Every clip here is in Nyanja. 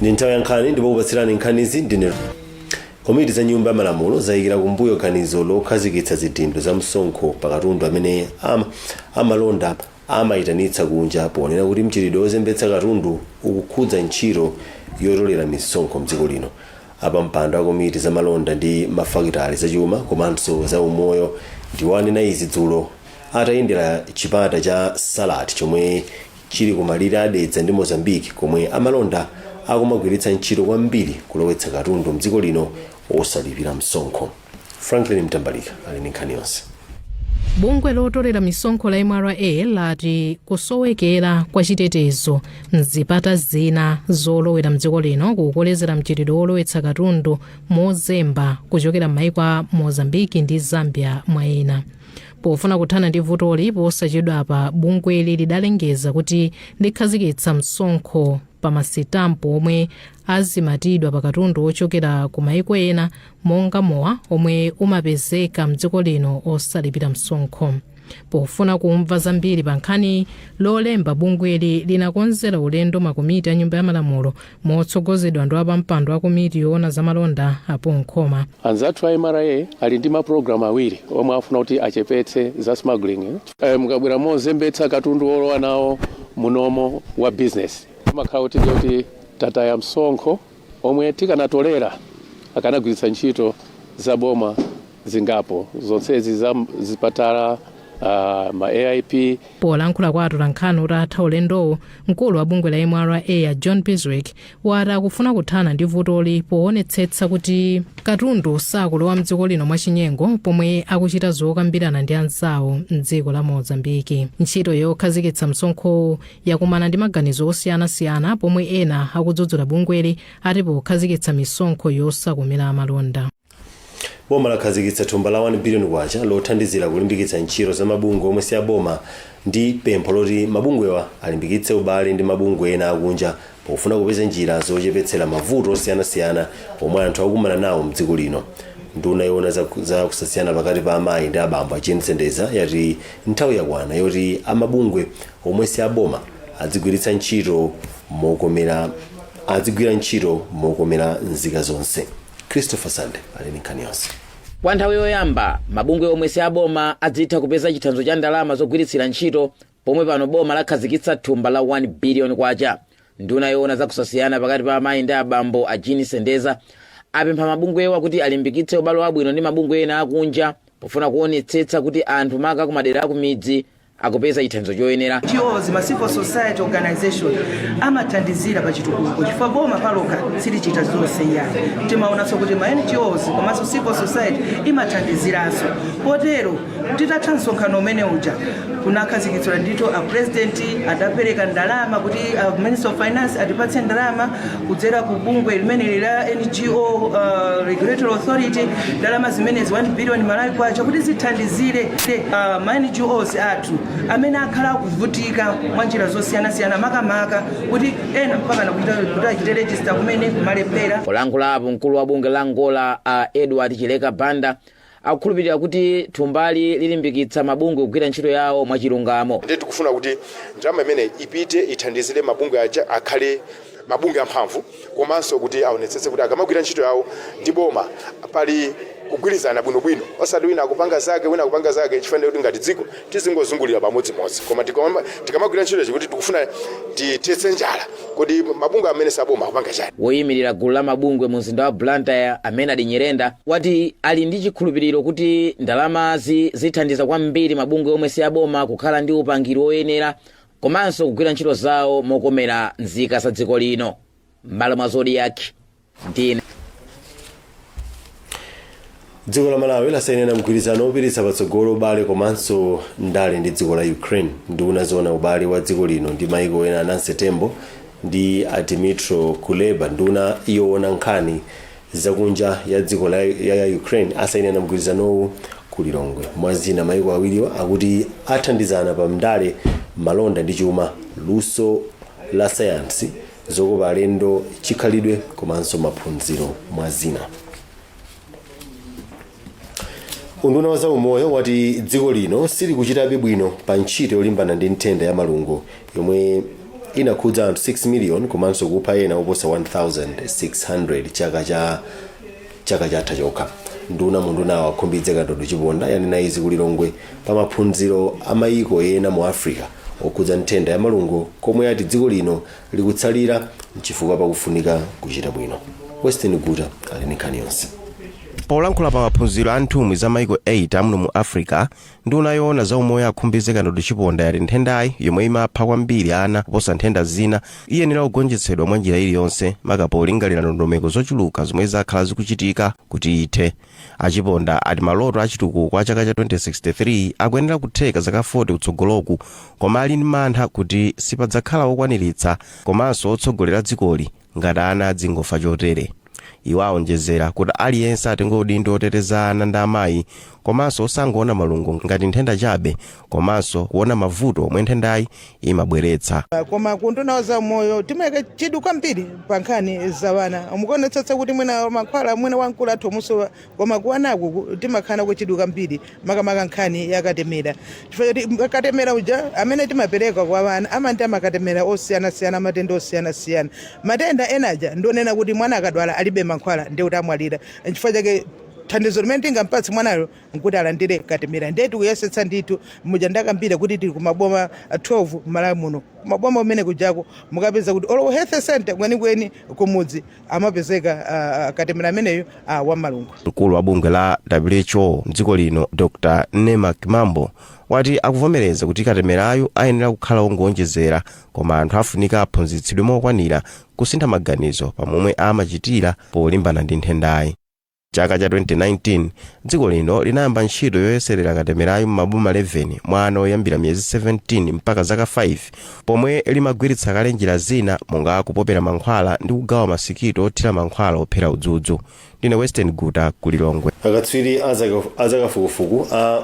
Ndi nthawi ya nkhani, ndipo kupatsirani nkhanizi ndine. Komiti za Nyumba ya Malamulo zayikira kumbuyo ganizo lokhazikitsa zidindo za msonkho pa katundu amene amalonda amayitanitsa kunja, ponena kuti mchitidwe wozembetsa katundu ukukhudza ntchito yotolera misonkho mdziko lino. Apampando a komiti za malonda ndi mafakitale, zachuma komanso za umoyo ndiwo anena izi dzulo atayendera chipata cha Salati chomwe chili kumalire a Dedza ndi Mozambique, komwe amalonda akumagwiritsa ntchito kwambiri kulowetsa katundu mdziko lino osalipira msonkho. Franklin Mtambalika ali ndi nkhani yonse. Bungwe lotolera misonkho la MRA lati kusowekera kwa chitetezo mzipata zina zolowera mdziko lino kukolezera mchitidwe wolowetsa katundu mozemba kuchokera m'mayiko a Mozambiki ndi Zambia, mwa ena. Pofuna kuthana ndi vutoli, posachedwapa bungweli lidalengeza kuti likhazikitsa msonkho pa masitampu omwe azimatidwa pa katundu ochokera ku mayiko ena, monga mowa omwe umapezeka mdziko lino osalipira msonkho. Pofuna kumva zambiri pa nkhani, Lolemba bungweli linakonzera ulendo makomiti a Nyumba ya Malamulo motsogozedwa ndi apampando a komiti yoona zamalonda, a Paul Nkhoma. Anzathu a MRA ali ndi mapulogalamu awiri omwe afuna kuti achepetse za smuggling. Mukabwera mozembetsa katundu wolowa nawo munomo wa business, timakhala kuti ndiye kuti tataya msonkho omwe tikanatolera akanagwiritsa ntchito za boma zingapo, zonsezi za zipatala, ma AIP. Polankhula kwa atolankhani utatha ulendowo, mkulu wa bungwe la MRA a John Bizwick wati akufuna kuthana ndi vutoli poonetsetsa kuti katundu sakulowa mdziko lino mwachinyengo, pomwe akuchita zokambirana ndi anzawo mdziko la Mozambiki. Ntchito yokhazikitsa msonkhowu yakumana ndi maganizo osiyanasiyana, pomwe ena akudzudzula bungweli ati pokhazikitsa misonkho yosakomera amalonda. Boma lakhazikitsa thumba la 1 billion kwacha lothandizira kulimbikitsa ntchito za mabungwe omwe si aboma, ndi pempho loti mabungwewa alimbikitse ubale ndi mabungwe ena akunja pofuna kupeza njira zochepetsera mavuto osiyanasiyana omwe anthu akukumana nawo mdziko lino. Nduna yoona za kusasiyana pakati pa amayi ndi abambo, a Jane Sendeza, yati nthawi yakwana yoti amabungwe omwe si aboma adzigwira ntchito mokomera nzika zonse. Christopher Sande ali ndi nkhani yonse. Kwa nthawi yoyamba, mabungwe omwe si aboma adzitha kupeza chithandizo cha ndalama zogwiritsira ntchito, pomwe pano boma lakhazikitsa thumba la 1 billion kwacha. Nduna yoona zakusasiyana pakati pa amayi ndi abambo, a Jean Sendeza, apempha mabungwewa kuti alimbikitse ubale wabwino ndi mabungwe ena akunja pofuna kuonetsetsa kuti anthu, maka kumadera akumidzi, akupeza chithandizo choyenera. NGOs, ma civil society organization, amathandizira pa chitukuko, chifukwa boma palokha silichita zonse iyayi. Timaonanso kuti ma NGOs komanso civil society imathandiziranso. Potero titatha msonkhano umene uja, kunakhazikitsidwa ndithu, a President adapereka ndalama kuti a Minister of Finance atipatse ndalama kudzera ku bungwe limeneli la NGO Regulatory Authority, ndalama zimenezi 1 billion Malawi kwacha, kuti zithandizire ma NGOs athu amene akhala akuvutika mwa njira zosiyanasiyana, makamaka kuti ena mpaka nakuchita kuti achite register kumene kumalephera. Polankhulapo, mkulu wa bungwe la Ngola, a Edward Chileka Banda, akukhulupirira kuti thumbali lilimbikitsa mabungwe kugwira ntchito yawo mwachilungamo. Ndiye tikufuna kuti ndalama imene ipite ithandizire mabungwe aja akhale mabungwe amphamvu, komanso kuti aonetsetse kuti akamagwira ntchito yawo ndi boma pali kugwirizana bwinobwino, osati wina akupanga zake, wina akupanga zake, chifukwa kuti ngati dziko tizingozungulira pamodzimodzi. Koma tikamagwira ntchito kuti tikufuna tithetse njala, kodi mabungwe amene saboma akupanga chani? Woyimirira gulu la mabungwe mu mzinda wa Blantyre, amene ali Nyirenda, wati ali ndi chikhulupiriro kuti ndalamazi zithandiza kwambiri mabungwe omwe si aboma kukhala ndi upangiri woyenera komanso kugwira ntchito zawo mokomera nzika za dziko lino. M'malo mwa Zodiak, ndine Dziko la Malawi lasayinira mgwirizano wopititsa patsogolo ubale komanso ndale ndi dziko la Ukraine. Nduna zoona ubale wa dziko lino ndi maiko ena, Nancy Tembo, ndi a Dmytro Kuleba, nduna yoona nkhani zakunja ya dziko ya Ukraine, asayinira mgwirizanowu ku Lilongwe. Mwazina, maiko awiriwa akuti athandizana pa ndale, malonda ndi chuma, luso la sayansi, zokopa alendo, chikhalidwe komanso maphunziro, mwazina. Unduna wa zaumoyo wati dziko lino silikuchitabe bwino pa ntchito yolimbana ndi nthenda ya malungo yomwe Inakhudza anthu 6 million komanso kupha ena oposa 1600 chaka chatha chokha. Nduna mundunawo a Khumbize Kandodo Chiponda yanena izi kuLilongwe pa maphunziro a mayiko ena mu Africa okhudza nthenda ya malungo, komwe ati dziko lino likutsalira nchifukwa pakufunika kuchita bwino. Western Guta ali ndi nkhani yonse. Polankhula pa maphunziro a nthumwi za maiko 8 amuno mu Africa, nduna yoona za umoyo a Khumbize Kandodo Chiponda yati nthendayi, yomwe imapha kwambiri ana kuposa nthenda zina, iyenera kugonjetsedwa mwa njira iliyonse, maka polingalira ndondomeko zochuluka zomwe zakhala zikuchitika kuti ithe. Achiponda ati maloto achitukuko a chaka cha 2063 akuyenera kutheka zaka 40 kutsogoloku, koma ali ndi mantha kuti sipadzakhala wokwaniritsa komanso otsogolera dzikoli ngati ana adzingofa chotere. Iwo awonjezera kuti aliyense atenge udindo oteteza ana ndi amayi, komanso osangoona malungo ngati nthenda chabe, komanso kuona mavuto omwe nthendayi imabweretsa. Koma kunduna za moyo timayika chidwi kwambiri pa nkhani za vana. Mukuonetsetsa kuti mwina mankhwala mwina wamkulu athu musowa, koma kuwanaku timakhala ku chidwi kwambiri, makamaka nkhani yakatemera, chifukwa choti katemera uja amene timapereka kwa vana amandi amakatemera osiyanasiyana, matenda osiyanasiyana. Matenda enaja ndionena kuti mwana akadwala alibe mankhwala, ndiye kuti amwalira. Chifukwa chake thandizo limene tingampatse mwanayo nkuti alandire katemera. Ndiye tikuyesetsa ndithu muja ndakambira kuti tili kumaboma 12 m'Malawi muno. Kumaboma umene kujako mukapeza kuti olo health center kwenikweni kumudzi amapezeka katemera ameneyo wa malungo. Mkulu wa bungwe la WHO mdziko lino, Dr Nema Kimambo, wati akuvomereza kuti katemerayo ayenera kukhala wongonjezera, koma anthu afunika aphunzitsidwe mokwanira kusintha maganizo pamomwe amachitira polimbana ndi nthendayi. Chaka cha 2019 dziko lino linayamba ntchito yoyeserera katemerayo m'maboma 11 mwa ana oyambira miyezi 17 mpaka zaka 5, pomwe limagwiritsa kale njira zina monga kupopera mankhwala ndi kugawa masikito othira mankhwala ophera udzudzu. Ndine Western Guta, kuLilongwe. Akatswiri azakafukufuku a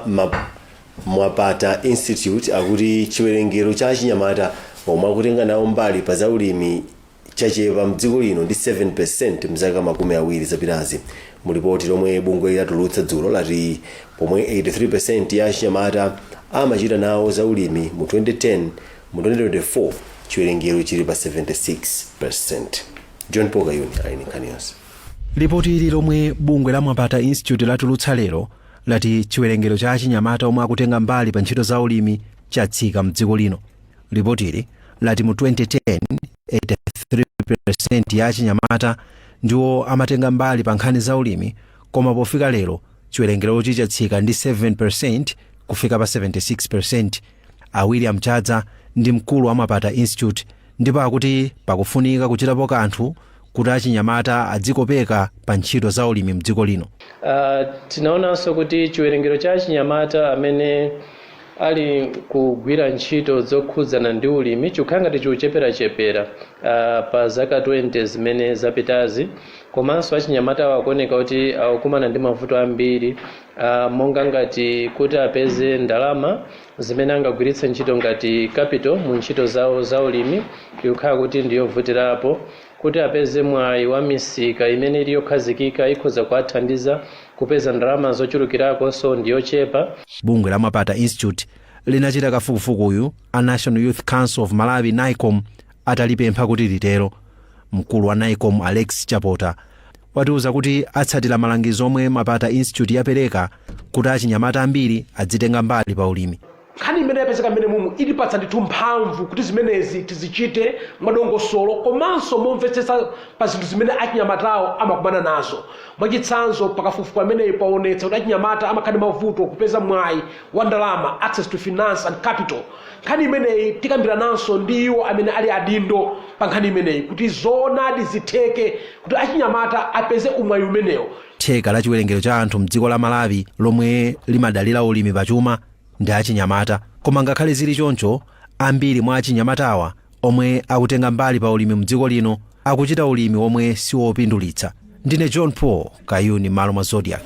Mwapata Institute akuti chiwerengero cha achinyamata omwe akutenga nawo mbali pa zaulimi chachepa mdziko lino ndi 7% mzaka 20 zapitazi. Mulipoti lomwe bungwe latulutsa dzulo lati pomwe 83% ya achinyamata amachita nawo zaulimi mu 2010, mu 2024 chiwerengero chili pa 76%. John Paul Kayuni ali ndi nkhani yonse. Lipoti ili lomwe bungwe la Mwapata Institute latulutsa lero lati chiwerengero cha achinyamata omwe akutenga mbali pa ntchito za ulimi chatsika mdziko lino. Lipotili lati mu 2010 83% ya achinyamata ndiwo amatenga mbali pa nkhani za ulimi, koma pofika lero chiwerengerochi chatsika ndi 7% kufika pa 76%. A William Chadza ndi mkulu wa Mwapata Institute, ndipo akuti pakufunika kuchitapo kanthu kuti achinyamata adzikopeka pa ntchito za ulimi mdziko lino. Tinaonanso kuti chiwerengero cha achinyamata amene ali kugwira ntchito zokhudzana ndi ulimi chikukhala ngati chikucheperachepera pa zaka 20 zimene zapitazi. Komanso achinyamata akuoneka kuti akukumana ndi mavuto ambiri, monga ngati kuti apeze ndalama zimene angagwiritse ntchito ngati capital mu ntchito zawo za ulimi ikukhala kuti ndiyovutirapo, kuti apeze mwayi wa misika imene ili yokhazikika ikhoza kuwathandiza kupeza ndalama zochulukirako so ndiyochepa. Bungwe la Mwapata Institute linachita kafukufukuyu a National Youth Council of Malawi, NYCOM, atalipempha kuti litero. Mkulu wa NYCOM, Alex Chapota, watiuza kuti atsatira malangizo omwe Mwapata Institute yapereka kuti achinyamata ambiri adzitenga mbali pa ulimi. Nkhani imene yapezeka mmene mumu itipatsa ndithu mphamvu kuti zimenezi tizichite mwadongosolo komanso momvetsetsa pa zinthu zimene achinyamatawo amakumana nazo. Mwachitsanzo, pakafukufuku ameneyi paonetsa kuti achinyamata amakhala ndi mavuto kupeza mwayi wa ndalama, access to finance and capital. Nkhani imeneyi tikambirananso ndi iwo amene ali adindo pa nkhani imeneyi kuti zoonadi zitheke kuti achinyamata apeze umwayi umenewo. Theka la chiwerengero cha anthu mdziko la Malawi lomwe limadalira ulimi pachuma ndi achinyamata, koma ngakhale zili choncho, ambiri mwa achinyamatawa omwe akutenga mbali pa ulimi mdziko lino akuchita ulimi omwe siwopindulitsa. Ndine John Paul Kayuni, malo mwa Zodiak.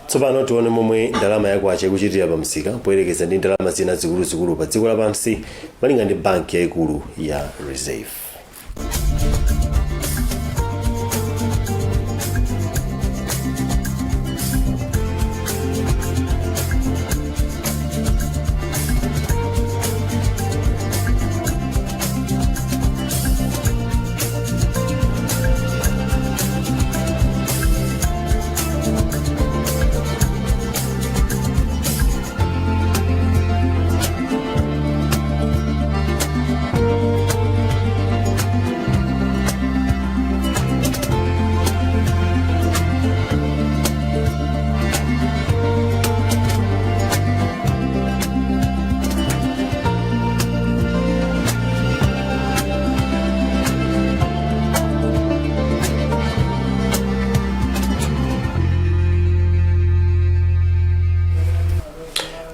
Tsopano tione momwe ndalama yakwacha ikuchitira pa msika poyerekeza ndi ndalama zina zikuluzikulu pa dziko lapansi, malinga ndi banki yayikulu ya Reserve.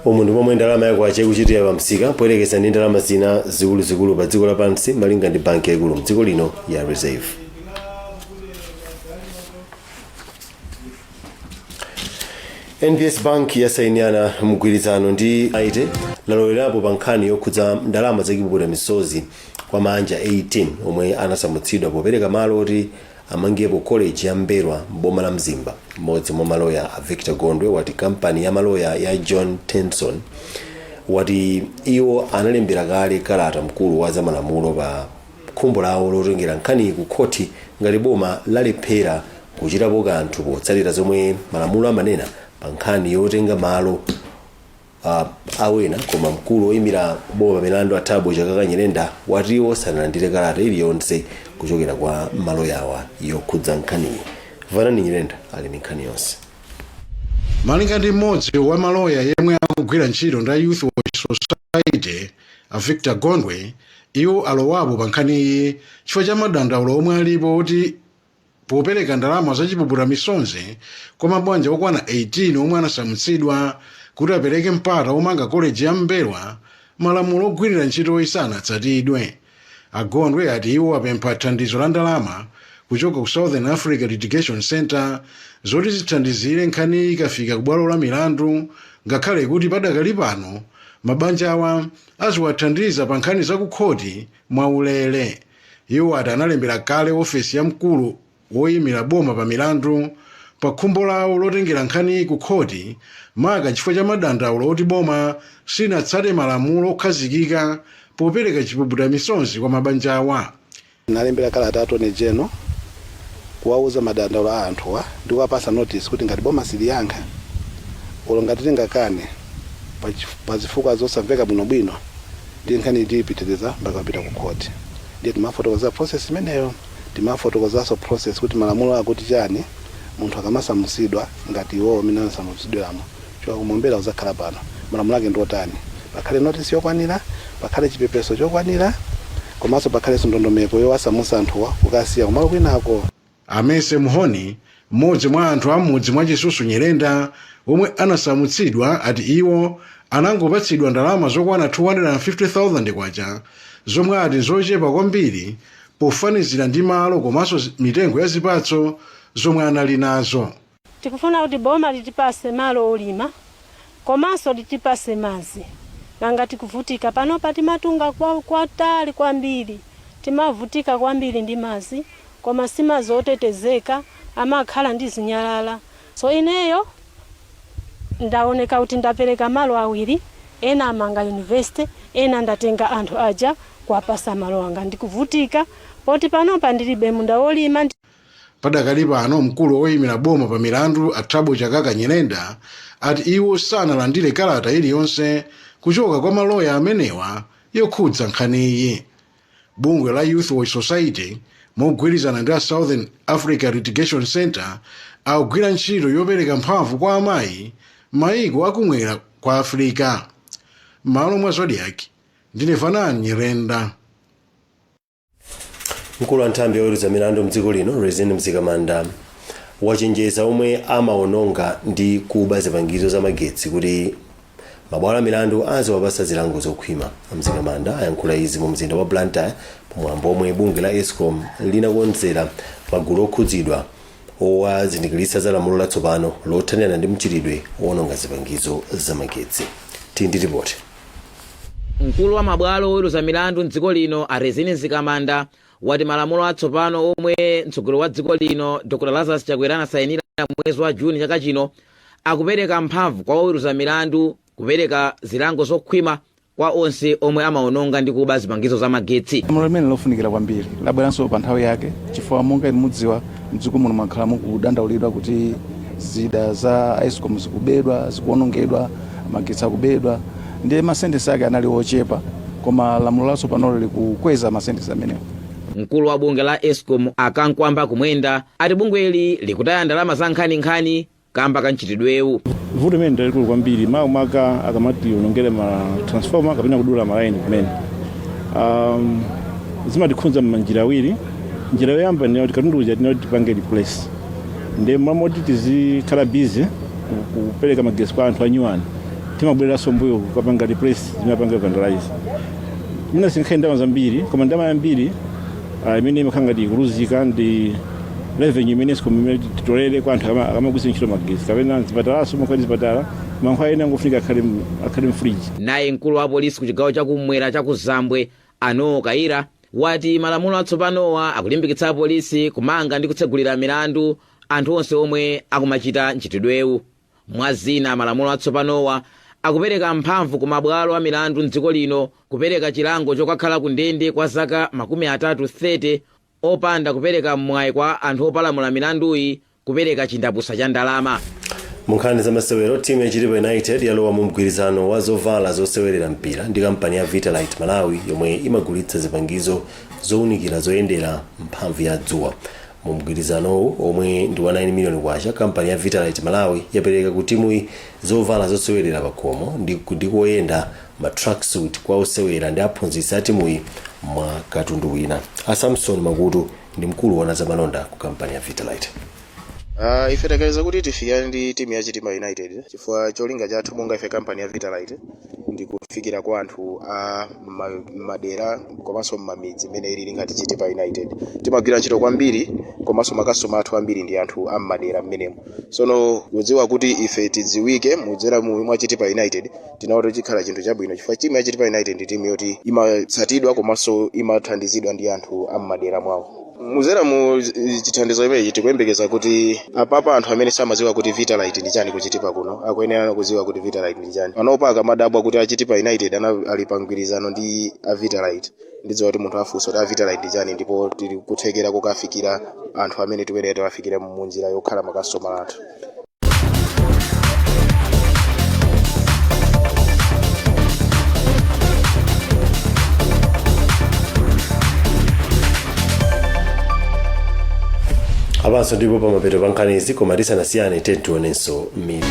Umu ndi momwe ndalama yakwacha ikuchitira pamsika poyerekeza ndi ndalama zina zikuluzikulu pa dziko lapansi, malinga ndi banki yaikulu mdziko lino ya Reserve. NBS Bank yasayinirana mgwirizano ndi aite lalowerapo pa nkhani yokhudza ndalama zachipukuta misozi kwa mabanja 18 omwe anasamutsidwa popereka malo oti amangepo college ya M'mbelwa m'boma la Mzimba. Mmodzi mwa maloya a Victor Gondwe wati kampani ya maloya ya John Tenson wati iwo analembera kale kalata mkulu wa zamalamulo pa khumbo lawo lotengera nkhaniyi ku khoti ngati boma lalephera kuchitapo kanthu potsatira zomwe malamulo amanena pa nkhani yotenga malo awena. Koma mkulu woyimira boma milandu a Thabo Chakaka Nyirenda wati iwo sanalandire kalata iliyonse kuchokera kwa maloyawa yokhudza nkhaniyi. Vanani Nyirenda ali ndi nkhani yonse. Malinga ndi mmodzi wa maloya yemwe akugwira ntchito ndi Youth Watch Society, a Victor Gondwe, iwo alowapo pa nkhaniyi chifukwa cha madandaulo omwe alipo kuti popereka ndalama zachipuputa misonzi kwa mabanja okwana 18 omwe anasamutsidwa kuti apereke mpata omanga koleji ya M'mbelwa, malamulo ogwirira ntchitoyi sanatsatidwe. Agondwe ati iwo apempha thandizo la ndalama kuchoka ku Southern Africa Litigation Center zoti zithandizire nkhani ikafika ku bwalo la milandu, ngakhale kuti padakali pano mabanja awa aziwathandiza pa nkhani za kukhoti mwaulere. Iwo ati analembera kale ofesi ya mkulu woyimira boma pa milandu pa khumbo lawo lotengera nkhani ku khoti, maka chifukwa cha madandaulo oti boma sinatsate malamulo okhazikika popereka chipuputa misonzi kwa mabanja awa. Nalembera kalata Attorney General kuwauza madandaulo a anthuwa ndi kuwapasa notice kuti ngati boma siliyankha olo ngati tingakane pa zifukwa zosamveka bwinobwino, ndiye nkhani tiyipitiriza mpaka kupita ku khoti. Ndiye timafotokoza process imeneyo, timafotokozanso process kuti malamulo akuti chani munthu akamasamutsidwa ngati iwowo amene anasamutsidwiramo choka ku Mombera uzakhala pano, malamulo ake ndiotani, pakhale notice yokwanira, pakhale chipepeso chokwanira, komanso pakhalenso ndondomeko yowasamutsa anthuwa kukasiya kumalo kwinako. Amese Mhoni, mmodzi mwa anthu a m'mudzi mwa Chisusu Nyirenda omwe anasamutsidwa, ati iwo anangopatsidwa ndalama zokwana 250,000 kwacha zomwe ati nzochepa kwambiri pofanizira ndi malo komanso mitengo ya zipatso zomwe anali nazo. Tikufuna kuti boma litipase malo olima komanso litipase madzi. Nanga tikuvutika panopa, timatunga kwatali kwambiri, timavutika kwambiri ndi madzi, koma si madzi otetezeka, amakhala ndi zinyalala. So ineyo ndaoneka kuti ndapereka malo awiri, ena amanga university, ena ndatenga anthu aja kuwapasa malo anga. Ndikuvutika poti panopa ndilibe munda wolima. Padakali pano mkulu woyimira boma pa milandu a Thabo Chakaka Nyirenda ati iwo sanalandire kalata iliyonse kuchoka kwa maloya amenewa yokhudza nkhaniyi. Bungwe la Youth Watch Society mogwirizana ndi a Southern Africa Litigation Center akugwira ntchito yopereka mphamvu kwa amayi maiko akumwera kwa Africa. M'malo mwa Zodiak, ndine Vanani Nyirenda. Mkulu wa nthambi yoweruza milandu mdziko lino, Rizine Mzikamanda, wachenjeza omwe amaononga ndi kuba zipangizo za magetsi kuti mabwalo a milandu aziwapasa zilango zokhwima. Mzikamanda ayankhula izi mu mzinda wa Blantyre pamwambo omwe bungwe la ESCOM linakonzera magulu okhudzidwa owazindikiritsa za lamulo latsopano lothanirana ndi mchitidwe owononga zipangizo za magetsi. Tindi ripoti. Mkulu wa mabwalo oweruza milandu mdziko lino a Rizine Mzikamanda wati malamulo atsopano omwe mtsogoleri wa dziko lino Dr Lazarus Chakwera anasayinira mwezi wa Juni chaka chino akupereka mphamvu kwa oweruza milandu kupereka zilango zokhwima kwa onse omwe amaononga ndi kuba zipangizo za magetsi. Lamulo limene lofunikira kwambiri labweranso pa nthawi yake, chifukwa monga inu mudziwa, mdziko muno mwakhala mukudandaulidwa kuti zida za ESCOM zikubedwa, zikuonongedwa, magetsi akubedwa, ndiye masentesi ake anali ochepa, koma lamulo latsopanolo likukweza masentesi amenewo. Mkulu wa bungwe la ESCOM a Kamkwamba Kumwenda ati bungweli likutaya ndalama za nkhaninkhani kamba ka mchitidwewu. Vuto limene ndalikulu kwambiri, makamaka akamati onongere ma transformer kapena kudula malaini kumene, zimatikhudza m'manjira awiri. Njira yoyamba ndi kuti katundu uja tinati tipange replace, ndiye mmalo moti tizikhala busy kupereka magetsi kwa anthu anyuwani, Timabwereranso mbuyo kukapanga replace zimapanga vandalize. Mwina sinkhale ndalama zambiri, koma ndalama yambiri imene imakhala ngati ikuluzika ndi revenue imene ESCOM imene titolere kwa anthu akamagwiritsa ntchito magetsi, kapena mzipatalaso, mukhale zipatala mankhwala ena angofunika akhale mfriji. Naye mkulu wa polisi ku chigawo chakumwera chakuzambwe, Ano Kaira, wati malamulo atsopanowa akulimbikitsa apolisi kumanga ndi kutsegulira milandu anthu onse omwe akumachita mchitidwewu. Mwa zina, malamulo atsopanowa akupereka mphamvu ku mabwalo a milandu mdziko lino kupereka chilango chokakhala ku ndende kwa zaka 30, 30, opanda kupereka mwayi kwa anthu opalamula milanduyi kupereka chindapusa cha ndalama. Mu nkhani za masewero, timu ya Chitipa United yalowa mu mgwirizano wa zovala zosewerera mpira ndi kampani ya Vitalite Malawi, yomwe imagulitsa zipangizo zowunikira zoyendera mphamvu ya dzuwa. Mu mgwirizanowu, omwe ndi wa 9 miliyoni kwacha, kampani ya Vitalite Malawi yapereka ku timuyi zovala zosewerera pakhomo ndi koyenda, ma tracksuit, kwa osewera ndi aphunzitsi a timuyi, mwa katundu wina. A Samson Makutu ndi mkulu woona zamalonda ku kampani ya Vitalite. Ife taganiza kuti tifikirane ndi timu ya Chitima United chifukwa cholinga chathu monga ife kampani ya Vitalite ndi kufikira kwa anthu a madera komanso mmamidzi imene ilili ngati Chitipa United. Timagwira ntchito kwambiri komanso makasitoma athu ambiri ndi anthu a mmadera mmenemo. Sono kudziwa kuti ife tidziwike mudzera mwa Chitipa United, tinaona kuti chikhala chinthu chabwino chifukwa timu ya Chitipa United ndi timu yoti imatsatidwa komanso imathandizidwa ndi anthu a mmadera mwawo. Muzera mu chithandizo imenechi, tikuyembekeza kuti apapa anthu amene samadziwa kuti Vitalite ndi chani kuchitipa kuno akuyenera kudziwa kuti Vitalite ndi chani. Panopa akamadabwa kuti aChitipa United ali pa mgwirizano ndi a Vitalite, ndidziwa kuti munthu afunsa kuti a Vitalite ndi chani, ndipo tili kuthekera kukafikira anthu amene tikuyenera tiwafikire mu njira yokhala makasitoma athu. Apanso ndipo pamapeto pa nkhanizi, koma tisanasiyane, tionenso mitu.